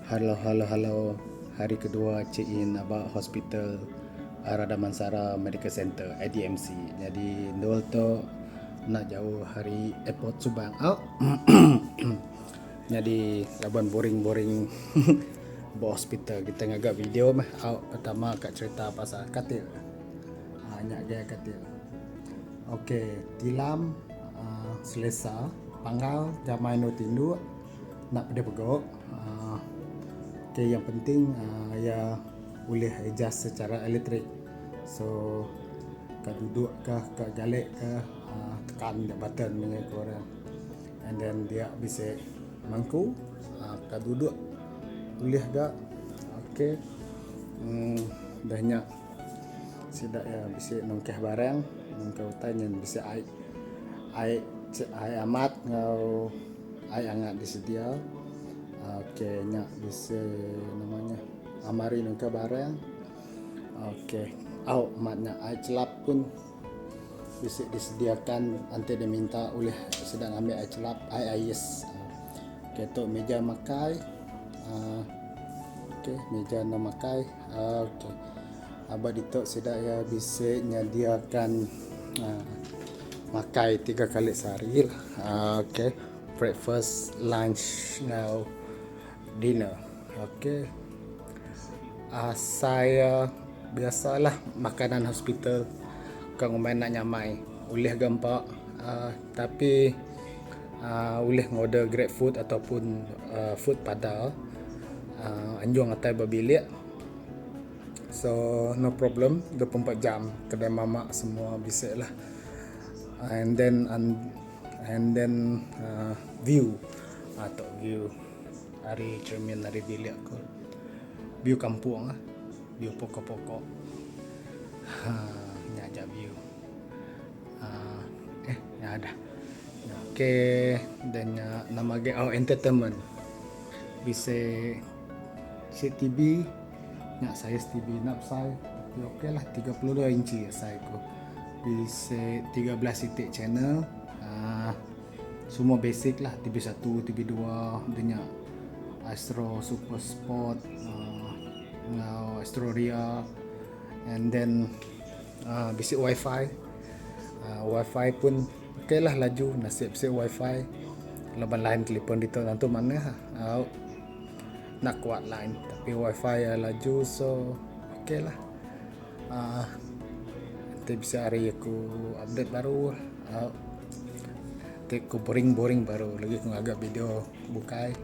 Halo halo halo hari kedua check in aba hospital Ara Damansara Medical Center ADMC. Jadi endul tu enda jauh hari airport Subang au. Nyadi laban boring-boring ba hospital kita ngaga video meh au pertama ka cerita pasal katil. Haa nya gaya katil. Okey tilam aaa selesa panggal jamai endur tinduk enda pedih pego aaa okey yang penting aaa iya ulih adjust secara elektrik. So ka duduk ka ka galik ka aaa tekan da button mung ku orang. And then dia bisi mangku aaa ka duduk ulih ga okey uhh dah nya sida iya bisi nungkah barang nungkah utai nyin bisi ai ai ai amat enggau ai angat disedia okey nya bisi nama nya almari nungkah barang okey au amat nya ai chelap pun. Bisi disediakan enti diminta ulih sida ngambi ai chelap ai ais. Okay tu meja makai uhh okay meja enda makai okay. Aba ditu sida iya bisi nyediakan uhh makai tiga kali sehari lah okay breakfast, lunch enggau dinner okay. Asai iya biasalah makanan hospital ka ngumbai enda nyamai ulih ga empa uhh tapi uhh ulih ngorder grab food ataupun uhh food pada uhh anjung atai ba bilik so no problem 24 jam kedai mamak semua bisi lah and then and then uhh view ato view. Ari cermin ari bilik ku view kampung ah view pokok pokok haa nya aja view haa eh nya dah okay then nya nama agi oh entertainment bisi bisi TV nya saiz TV enda besai tapi okay lah 32 inci asai ku bisi 13 iti channel haa. Semua basic lah TV satu, TV dua, udah nya Astro Super Sport uhh enggau Astro Ria and then uhh bisi wifi uhh wifi pun okay lah laju nasib bisi wifi laban line telefon ditu nentu manah au enda kuat line tapi wifi iya laju so okay lah uhh enti bisi hari aku update baru au. Ti ku boring boring baru lagi ku ngaga video bukai.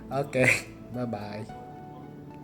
Okay bye bye.